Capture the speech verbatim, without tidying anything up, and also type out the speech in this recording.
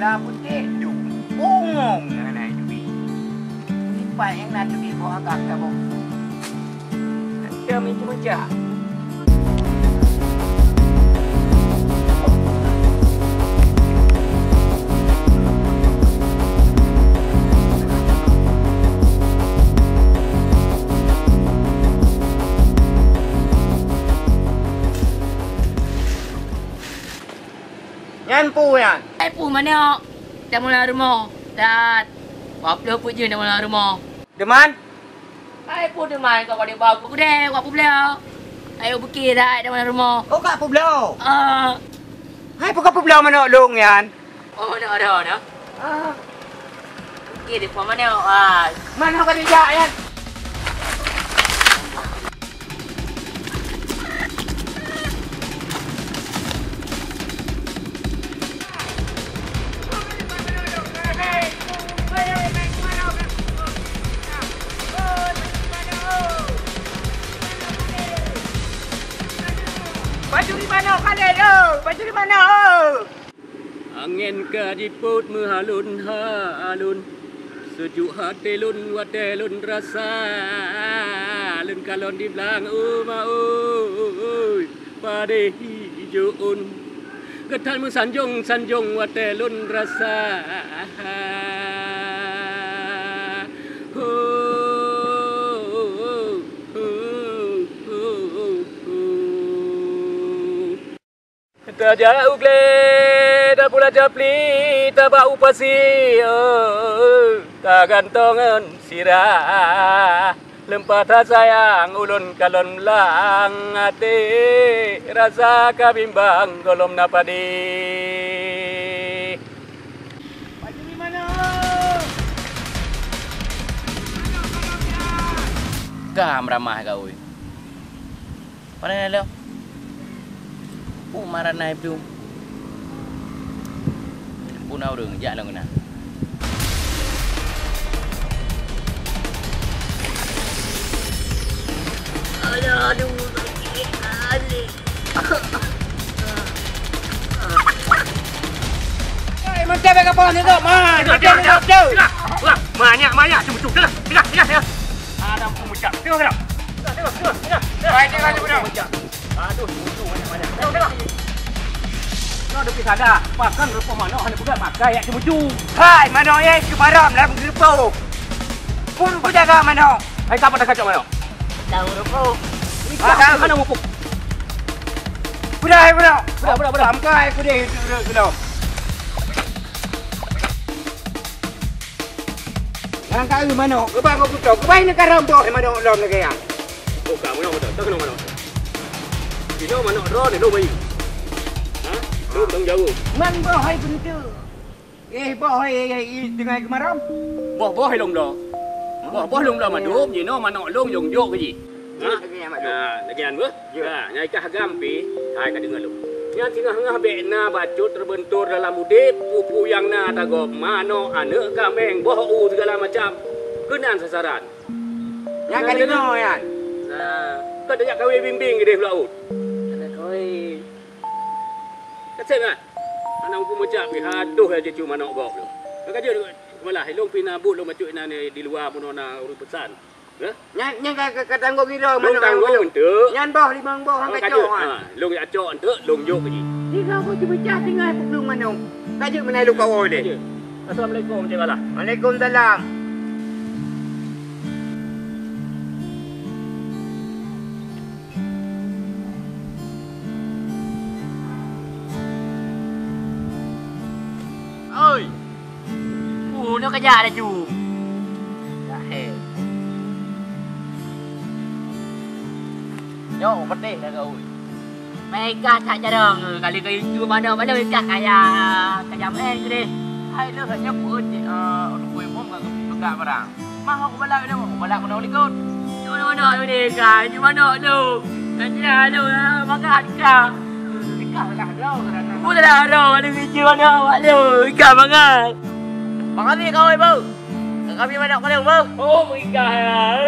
Ka putéh dum, bungong hana teubiet. Lipat nyang na teubiet boh agam saboh. Teumeujak. Nyan peue nyan? Hai peue manok? Tamong lam rumoh. That. Wak ploh peuet jeuem tamong lam rumoh. Deuman? Hai peue deuman kau pada bau kudeh, wak peubloe. Ayo bukit that tamong lam rumoh. Oh, ka peubloe? Ah. Hai peue ka peubloe manok lôn nyan? Oh, manok ada dah. Ah. Okey, di mana? Ah. Mana ka dijak nyan? Baju di mana, Khalid? Oh, baju di mana? Oh. Angén ka jipot meuhalon-halon, seujuk até lôn watée lôn rasa. Lôn kalon di blang uma oi, padé ijo ôn. Geuthat meusanjong-sanjong watée lôn rasa. Ho, ho, ho, ho, ho. Tajak u glé, tapulat japli, tabak u pasi, oh, tagantongan sirah. Leumpah tasayang ulôn kalon blang até, rasa ka bimbang gohlom na padé. Ka meuramah gaui. Pane na lom? Peue marah na Ibnu? Peue na ureuëng jak lom keunan? Aduh, aduh, sakit kali. Eh, mantap bak kapal ni tu, man. Mantap ni tu. Manyak, manyak, cuma tu. Tengah, tengah, tengah, tengah. Ada pun macam. Tengah, tengah. Tengah, tengah, tengah. Baik, tengah, tengah. Aduh, cucu banyak-banyak. Tengok, tengok. Kau dah sadar, pakan rupa manok hana peugah makai yak cucu. Hai, manok ye keumaram lam geureupo. Pun ku jaga manok. Hai, siapa dah kacau manok? Tahu rupa. Ah, tahu. Mana mupuk? Budak, hai, budak. Budak, budak, budak. Sampai aku deh, duduk, duduk. Nang kau manok, keubai kau putôh, keubai ni karam boh manok lom lagèe nyan. Oh, ka manok beutôi, ka keunoe manok. Keunoe manok droe, lôn bayeue. Ha? Lôn tanggung jaweueb. Man boh hai beuntu. Eh, boh hai, hai, hai, teungoh keumaram. Boh-boh hai lôn bloe. Boh-boh lôn bloe mandum, jinoe manok lôn, lôn jok keu jih. Ha? Lagèe nyan, Mak Lôn. Ha, lagèe nyan beuh. Ya. Ha, nyang ikah agam pih, hai ka deungoe lôn. Nyan singoh-ngoh bèk na bacut teubeuntur dalam udép, peue-peue nyang na tagob, manok, aneuk kaméng, boh u, sigala macam. Keunan sasaran. Nyan ka deungoe nyan. Nah, ka tajak kawé bimbéng keudeh laôt. Ada kawé. Ka sép nyan. Aneuk mupu meujak pih adoh ya cucu manok gob lôn. Ka jeuet malah, lôn pih na buet lôn bacut inan di luwa bunoe na ureueng peusan. Hah? Nyan, nyan ka, ka, ka tanggong droe manok. Lôn tanggong enteuk. Nyan boh limong boh han ka cok, ha. Ha, lôn jak cok enteuk, lôn jok keu jih. Tiga boh ceumeucah tinggai peuplueng manok. Ka jeuet meunan lôn kawôi deh. Ka jeuet. Assalamualaikum, Cik Balah. Waalaikumsalam. Oi! Peue nyoe kajak laju? Jahé. Nyoe peutéh dah gaui. Meuikah that jarong, kali ka intu manok baloi ikah kaya, kaya meu'en keudeh. Hai leuh nyoe peuet, eh, ureueng bui bom ka geupeugah barang. Mah aku balak dah, aku balak keunoe likot. Nyoe manok ni ka, intu manok tu. Kan dah tu, makan ka. Ikah lah dah, kerana. Aku dah dah, ada biji manok, wak lu. Ikah mangan. Makasih kawai, Bang. Kami manok paling, Bang. Oh, ikah lah.